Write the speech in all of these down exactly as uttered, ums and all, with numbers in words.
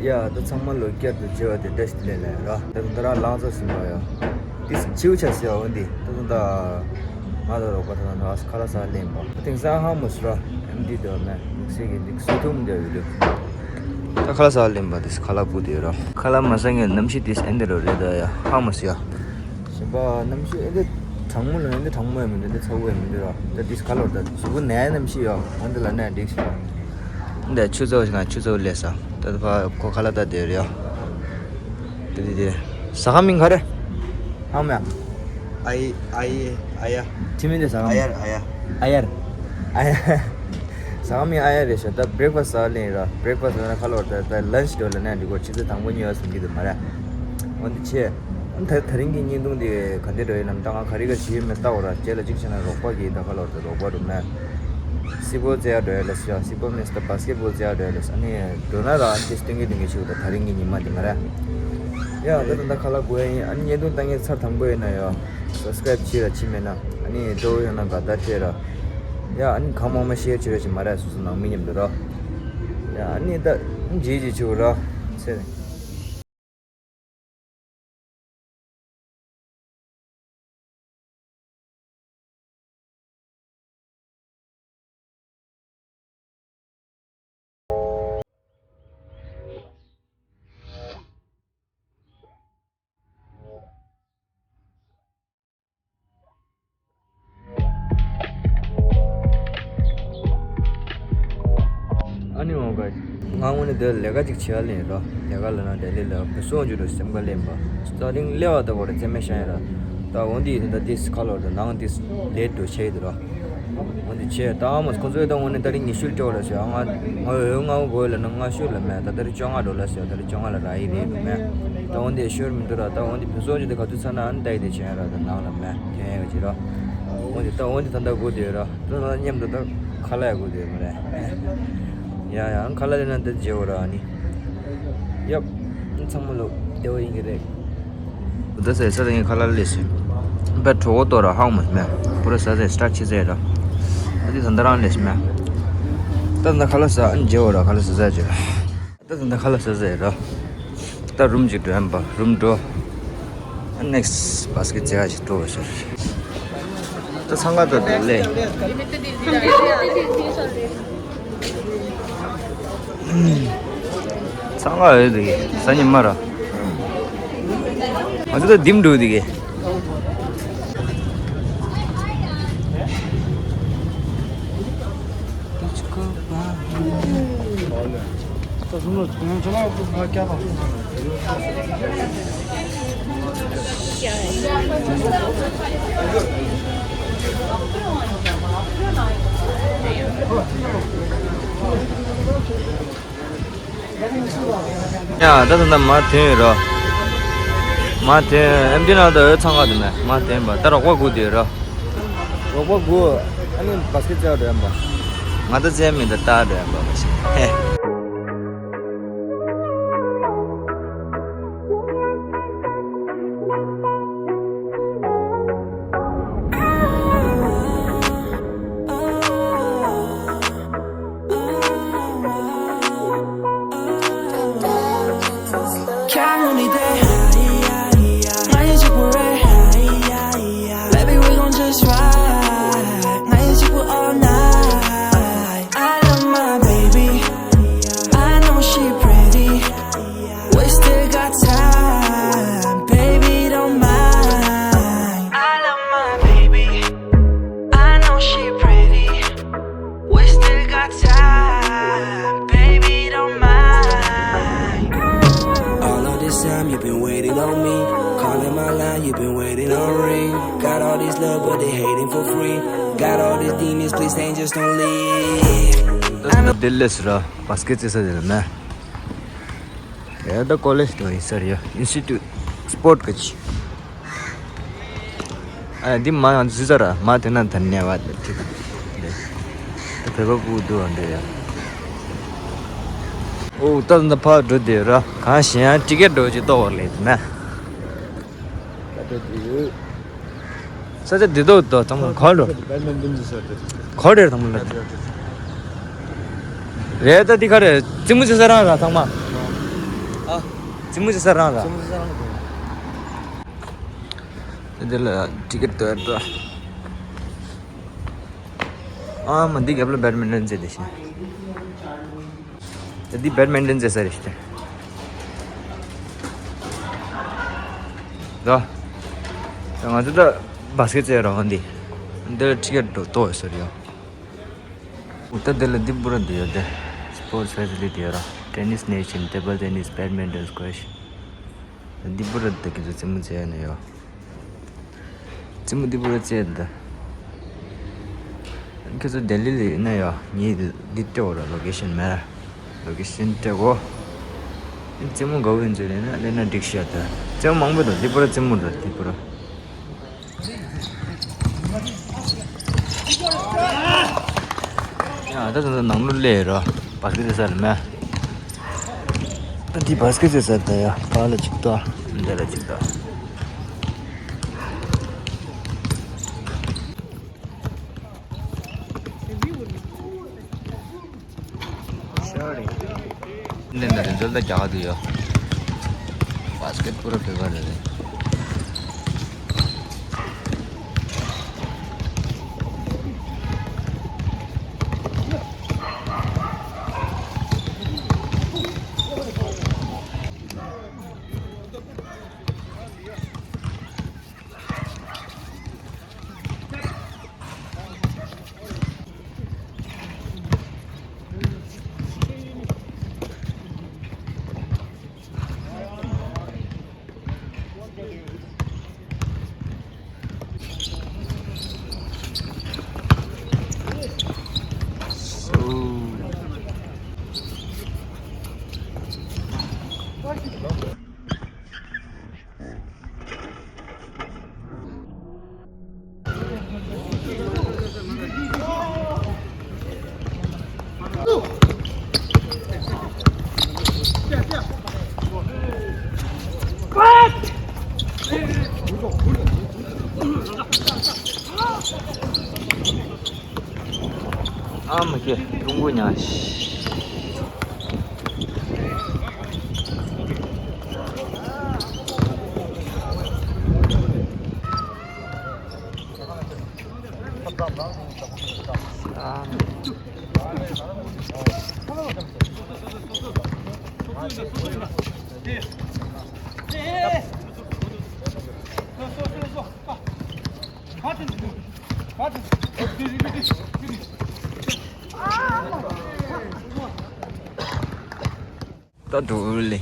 ཡ་ད་ཚང་མ་ལོ་བསྐྱར་དུ་མཇལ་བ་དེ་བཀྲ་ཤིས་བདེ་ལེགས་ར། ད་ད་ར་ལང་ཚོ་ཟིན་པ་ཡ། དེ་བྱིའུ་ཆ་ཟེར་བ་འོན་ཏེ་ད་ད་ད་ང་ད་རོགས་པ་ད་ད་ཁ་ལག་ཟ་ལེན་པ་དེང་སང་ཧ་མོ་སུ་ར་ཨེམ་ཏི་དོ་མེ་དམིགས་བསལ་གྱི་འདི་སུ་ཐུམ་དེ་ཡོད་དུ། ད་ཁ་ལག་ཟ་ལེན་པ་དེ་ཁ་ལག་བུ་དེ་ར། ཁ་ལག་མ་ཟ་ངས་གནམ་གཤིས་དེ་ཨེ་འདི་རོ་རེད་ད་ཡ་ཧ་མོ་སུ་ཡ། ཞིམ་པ་གནམ་གཤིས་ཨེ་འདི་གྲང་མོ་ལ་ཨེ་འདི་གྲང་མོ་ཡ་མི་འདུག་ཨེ་འདི་ཚ་བོ་ཡ་མི་འདུག་ར། ད་དེ་ཁ་ལོར་ད་གཟུགས་པོ་ནད་གནམ་གཤིས་ཡ་འོན་ཏེ་ལ་ནད་འགྲིག་ཤིང་། འདི་ཆུ་ཚོད་ཞིག་ན་ཆུ་ཚོད་ལས་ས། ད་ད་ཕ་ཁོ་ཁ་ལག་ད་དེ་རེད་ཡ། དེ་དེ་དེ། ཟ་ཁང་མིང་ག་རེ། ཧང་མ། ཨའི་ཨའི་ཨ་ཡ། ཁྱིམ་མིང་དེ་ཟ་ཁང་མིང་། ཨ་ཡར་ཨ་ཡ། ཨ་ཡར། ཨ་ཡ། ཟ་ཁང་མིང་ཨ་ཡར་རེད་ཤག་ད་བྷི་རེག་ཕ་སི་ཟ་ལེན་ར། བྷི་རེག་ཕ་སི་ལ་ན་ཁ་ལོར་ད་ད་ལན་ཆི་འགྲོ་ལ་ན་འགྲིག་གོ་ཆུ་ཚོད་དང་པོ་གཉིས་པ་ཟིན་གྱི་འདུག་མ་ར། འོན་ཏེ་ཆེ། ད་ད་རིང་གི་བརྙན་ཐུང་དེ་ག་འདྲ་འགྲོ་ཡིན་ནམ། ད་ང་ག་རེ་ག་བྱེད་ཡོད་མེད་ལྟ་འོ་ར། རྗེས་ལ་གཅིག་བྱས་ན་རོགས་པ་གིས་ད་ག་ལོར་ད་རོགས་པ་རུ་མེད། སི་པོ་རྩེ་ཡ་འགྲོ་ཡ་ལ་སི་ཡ་སི་པོ་མིན་སི་ད་བ་སི་ཀེ་ཊི་བོལ་རྩེ་ཡ་འགྲོ་ཡ་ལ་སི། ཨ་ནི་འགྲོ་ན་ར་ཨ་ནི་དེ་སྟོན་གི་སྟོན་གི་ཆུ་ད་ད་རིང་གི་ཉི་མ་དེ་མ་ར། ཡ་ད་ད་ད་ཁ་ལག་དགོས་ཡ་ཡིན། ཨ་ནི་བརྙན་ཐུང་ལྟ་མཁན་ཚར་དང་པོ་ཡིན་ན་ཡ་སབ་སི་ཀ་རེབ་བྱེད་ར། བྱེད་མེད་ན་ཨ་ནི་འགྲོ་ཡོང་ན་དགའ་ད་སྤྲད་ར། ཡ་ཨ་ནི་གང་མང་མང་ཤེར་བྱེད་ར་བྱེད་མ་ར། སོ་སོ་ནང་མི་མཉམ་དུ་ར། ཡ་ཨ་ནི་ད་ཇི་ཇི་ཆུ་ར་ཚེ། ཨ་ནི་འོ་ག་ང་དངོས་གནས་འདིར་ལས་ཀ་ཅིག་བྱེད་ཡ་ལེན་ར། ལས་ཀ་ལ་ན་ལྡི་ལི་ལ་བུ་སོང་རྒྱུ་རུ་སེམས་ཁ་ལེན་པ། སྟ་རིང་སླེབས་པ་ད་གོ་རེ་རྩེ་མེ་ཤ་ཡ་ར། ད་འོ་འདི་ཡིན་ད་དིས་ཁ་ལོར་ད་ནང་དིས་ལེ་ཊི་འགྲོ་བྱེད་དུ་ར། འོ་འདི་བྱས་ད་ཨ་མ་ཁོང་ཚོས་ད་འོ་ནས་ད་རིང་ཉི་ཤུ་སྤྲད་ར་ཟེར། ང་ང་འོ་ལྔ་བོ་དགོས་ལ་ན་ལྔ་ཤོར་ལ་མེད། ད་ད་རིང་བཅོ་ལྔ་འགྲོ་ལ་ཟེར། ད་རིང་བཅོ་ལྔ་ལ་ར་ཡི་རེད་མེད། ད་འོ་འདི་ཤོར་མི་འདུག་ར། ད་འོ་འདི་བུ་སོང་རྒྱུ་དེ་ག་དུས་ཚར་ན་ཨ་ནི་ད་ཡི་དེ་བྱས་ར། ད་ནང་ལ་མེད་ཐོན་ཡ་ག་ཅི་ར། འོ་འདི་ད་འོ་འདི་ད་ད་དགོས་དེ་ར། ད་ད་མཉམ་དུ་ད་ཁ་ལག་ཡ་དགོས་དེ་མ་རེད། ཡ་ཡ་ཁ་ལག་ལེན་ན་འདི་བརྗེ་བོ་ར་ཨ་ནི། ཡབ། ཚང་མ་ལོ་བདེ་བོ་ཡིན་གི་རེད། ད་ཟེར་ས་ད་ངས་ཁ་ལག་ལས་སུ། བད་གྲོགས་ཏོ་ར་ཧང་མ་མེ། པུ་ར་ས་ཟེར་སི་ཊར་ཆི་ཟེར་ར། ད་དེ་ད་ད་རང་ལས་སུ་མེ། ད་ད་ཁ་ལག་ཟ་ཨ་ནི་བརྗེ་བོ་ར་ཁ་ལག་ཟ་ཟ་བརྗེ་ར། ད་ད་ཁ་ལག་ཟ་ཟ་ར། ད་རུམ་ཅིག་འགྲོ་ཡམ་པ་རུམ་འགྲོ། ནེག་སི་བ་སི་ཀེ་ཊི་བྱེད་ཡ་ཞིག་འགྲོ་བ་ཤར། ད་འཚང་ཁ་ད་དེ་ལས། འཚང་ཁ་ཡོད་དེ་གི་ས་ཉི་མ་ར། ང་ཚོ་ད་ལྡིམ་འགྲོ་དེ་གི། ཡ་ད་ད་ད་མ་ཐོན་ཡོད་རོ། མ་ཐོན་ཨེམ་ཆི་ན་ད་འོད་ཚང་ག་དུ་མེད་མ་ཐོན་པ་ད་རོགས་པ་དགུ་དེ་ཡོད་རོ། རོགས་པ་དགུ། ཨ་ནི་བ་སི་ཀེ་ཊི་རྩེ་འགྲོ་ཡམ་པ། ང་ད་རྩེ་མི་ད་ལྟ་འགྲོ་ཡམ་པ་མ་ཤེས། ཧེ། Baby, we gon' just ride. 나 이 집을 all night. I love my baby. I know she pretty. We still got time. Baby, don't mind. I love my baby. I know she pretty. We still got time, baby, don't mind. All of this time you've been waiting on me. Calling my line, you've been waiting on ring. Got all this love, but they hating for free. Got all these demons, please angels don't leave. ད་དེ་ལས་ར་བ་སི་ཀེ་ཊི་རྩེ་ས་དེ་ལ་མེད། ཡ་ད་ཀོ་ལེཇ་དུ་ཡིན་ས་རེད་ཡ། ཨིན་སི་ཊི་ཊུཊ་སི་པོར་ཊི་གི་ཅི། ཨ་འདི་མ་ཡང་ཟི་ས་ར་མ་དེ་ན་ད་ནས་བ་དེ་ད་བོད་པ་ཕྲུ་གུ་འདུག་ཨ་འདྲ་ཡ། ཨོ་ད་ད་ཕར་འགྲོ་དེ་ར་གང་ཞེ་ཡང་ཊི་ཀེ་ཊི་འགྲོ་ཅིག་གཏོང་བ་ལས་དེ་ན། ད་འགྲོ་དེ་ཡོད། ས་ཆ་འདི་དོ་དོ་ཚང་མ་ག་རེ་འགྲོ། ག་རེ་ཚང་མ་ལ། རེད་ད་འདི་ག་རེ་རྩེད་མོ་རྩེ་ས་རང་ར་ཚང་མ། ཨ། རྩེད་མོ་རྩེ་ས་རང་ར། རྩེད་མོ་རྩེ་ས་རང་རེད། དེ་ལ་ཊི་ཀེཊ་སྟེར་འགྲོ། ཨ་མ། འདི་རྒྱབ་ལ་བེཌ་མིན་ཊོན་རྩེ་དེ་བཞིན། ད་འདི་བེཌ་མིན་ཊོན་རྩེ་ས་རེད་ཤག་ད་ང་ཚོ་ད་བཱ་སི་ཀེཊ་རྩེ་ར་འོང་འདི། འདི་ལ་ཊི་ཀེཊ་འགྲོ་ཏོ་ཡོད་ས་རེད་ཡ། ད་དེ་ལ་འདི་པུ་ར་འདི་ཡོད་དེ། སི་པོར་ཊི་ཕེ་སི་ལི་ཊི་ཡོད་ར། ཊེ་ནིས་ནེ་ཤན། ཊེ་བལ་ཊེ་ནིས། བེཌ་མིན་ཊོན། སི་ཀུའེཤ། འདི་པུ་ར་ད་ཁྱེད་ཚོ་རྩེད་མོ་རྩེ་ཡ་ནི་ཡོད། རྩེད་མོ་འདི་པུ་ར་རྩེ་ད། ཁྱེད་ཚོ་ལྡི་ལི་ལ་ཡོད་ན་ཡོད། ངས་འདི་སྤྲད་འོ་ར། ལོ་ཀེ་ཤན་མེད་ར། ལོ་ཀེ་ཤན་སྤྲད་གོ། རྩེད་མོ་དགའ་བོ་ཡིན་ཚོད་ལེན་ན་ལེན་ན་འགྲིག་ཤག་ད། རྩེད་མོ་མང་པོ་འདུག་འདི་པུ་ར་རྩེད་མོ་འདུག་འདི་པུ་ར། ཡ་ད་ད་ད་ནང་ལོགས་སླེབས་ར། བཱ་སི་ཀེཊ་རྩེ་ས་ལ་མེད། ད་འདི་བཱ་སི་ཀེཊ་རྩེ་ས་ད་ཡ། ཕར་ལ་གཅིག་ད། འདི་ལ་གཅིག་ད། འདི་འདི་འདི་འདི་རྒྱག་གི་འདུག་ཡ། བཱ་སི་ཀེཊ་པུ་ར་ཕེབས་པ་རེད། ཨ་མ་ཀེ། ཀྲུང་གོ་ཉ། ད་འགྲོ་ལེ།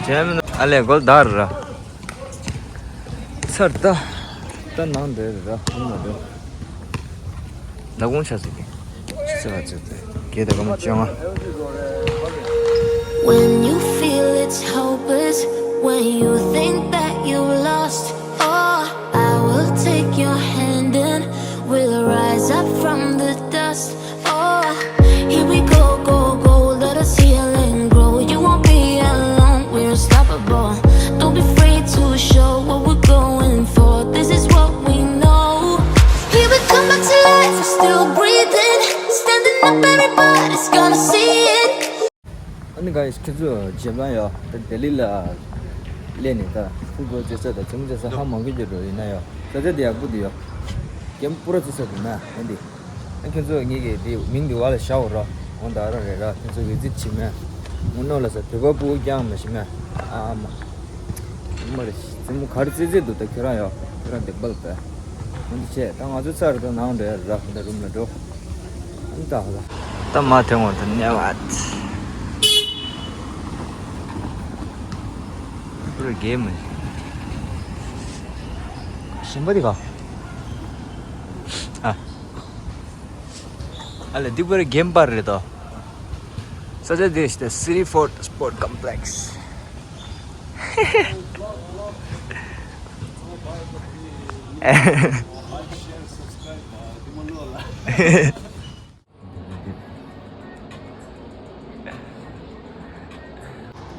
ཇེམ་ཨ་ལེ་གོལ་དར་ར། ཚར་ད། ད་ནང་འདིར་ར་ཧུམ་ན་འགྲོ། ད་དགོང་ཆ་ཟིག་གི། ཆི་ཟེར་བ་ཚོད་དེ། གེ་ད་ག་མ་བཅོ་ལྔ། When you feel it's hopeless, when you think that you've lost, oh, I will take your hand and we'll rise up from the dust. Oh, here we go, go, go, let us heal and grow. You won't be alone, we're unstoppable. Don't be afraid to show what we're going for. This is what we know. Here we come back to life, we're still breathing. Standing up, everybody's gonna see it. ཨ་ནི་ག་ཡིས་ཁྱེད་ཚོ་རྗེས་མ་ཡོད་ད་ལྡི་ལི་ལ་སླེབས་ནས་ད་ཕུ་བོ་རྩེ་ས་དང་རྩེད་མོ་རྩེ་ས་ཧ་མ་གོ་རྒྱུ་རོ་ཡིན་ན་ཡོད། རྩེ་ས་དེ་ཡག་པོ་འདུག་ཡོད། གེམ་པུ་ར་རྩེ་ས་འདུག་མ་ཡིན་ཏེ། ཨ་ཁྱེད་ཚོ་ངེད་ཀྱི་དེ་མིང་དེ་བ་ལ་བཞག་འོ་རོ། འོང་ད་ར་རེད་ར། ཁྱེད་ཚོ་བི་ཛིཊ་བྱེད་མེད། ངོ་ནོ་ལ་ས་བོད་པ་ཕྲུ་གུ་རྐྱང་མ་ཤི་མེད། ཨ་མ། མ་རེད། རྩེད་མོ་ག་རེ་རྩེ་རྩེ་འདུག་ད་ཁྱོད་རང་ཡོད། ཁྱོད་རང་དེ་སྦལ་པས། འོན་ཏེ་བྱས་ད་ང་ཚོ་ཚར་ད་ནང་འགྲོ་ཡ་ར། ད་རུམ་ལ་འགྲོ། ཨ་ནི་ད་ཧ་ལ། ད་མ་ཐེངས་འོང་ད་ནེ་བ། པུ་ར་གེམ་མ། ཞིམ་པ་དེ་ག་ཨ། ཨ་ལེ་འདི་པུ་ར་གེམ་པར་རེད་དོ། ས་ཆ་འདི་ཞིག་སི་ཊི་ཕོར་ཌི་སི་པོར་ཊི་ཀམ་པི་ལེགས།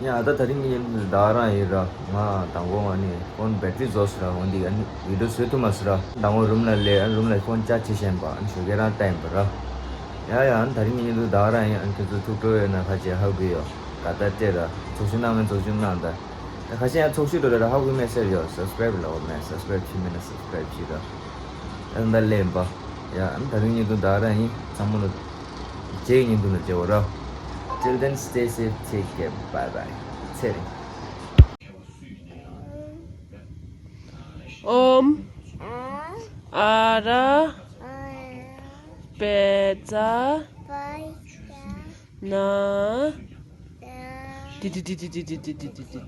ཡ་ད་ད་རིང་གི་ཉིན་ད་རང་ཡིན་ར། ང་དང་པོ་ང་ནི་ཕོན་བེ་ཊི་རི་རྫོགས་སོང་ར། འོན་ཏེ་ཨ་ནི་བི་ཌི་ཡོ་བཟོ་ཐུབ་མ་སོང་ར། དང་པོ་རུམ་ལ་སླེབས། ཨ་རུམ་ལ་ཕོན་ཅར་ཇི་བྱས་པ། ཨ་ནི་ཞོགས་ཀས་རང་ལྟ་ཡིན་པ་ར། ཡ་ཡ་ཨ་ནི་ད་རིང་གི་ཉིན་དུ་ད་རང་ཡིན། ཨ་ནི་ཁྱེད་ཚོ་ཐུགས་སྤྲོ་ཡོད་ན་ཁ་ཆེ་ཧ་གོ་ཡོད། ད་ལྟ་སྤྲད་ར། ཚོགས་ཞུགས་གནང་མེད་ཚོགས་ཞུགས་གནང་ད། ད་ཁ་ཤས་ཡང་ཚོགས་ཞུགས་འགྲོ་ར་ཧ་གོ་མེད་ཟེར་ཡོད། སབ་སི་ཀ་རེབ་ལ་འོ་མེད། སབ་སི་ཀ་རེབ་བྱེད་མེད་ན་སབ་སི་ཀ་རེབ་བྱེད་ར། ད་ད་ལན་པ། ཡ་ཨ་ནི་ད་རིང་བརྙན་ཐུང་ད་ར་ཡིན། ཚང་མ་ལ་རྗེས་ཀྱི་བརྙན་ཐུང་ལ་མཇལ་བ་ར། Till then, stay safe, take care, bye bye. ཚེ་རིང་། ཨོམ། ཨ་ར། པད་ཚ། ན། ཏི་ཏི་ཏི།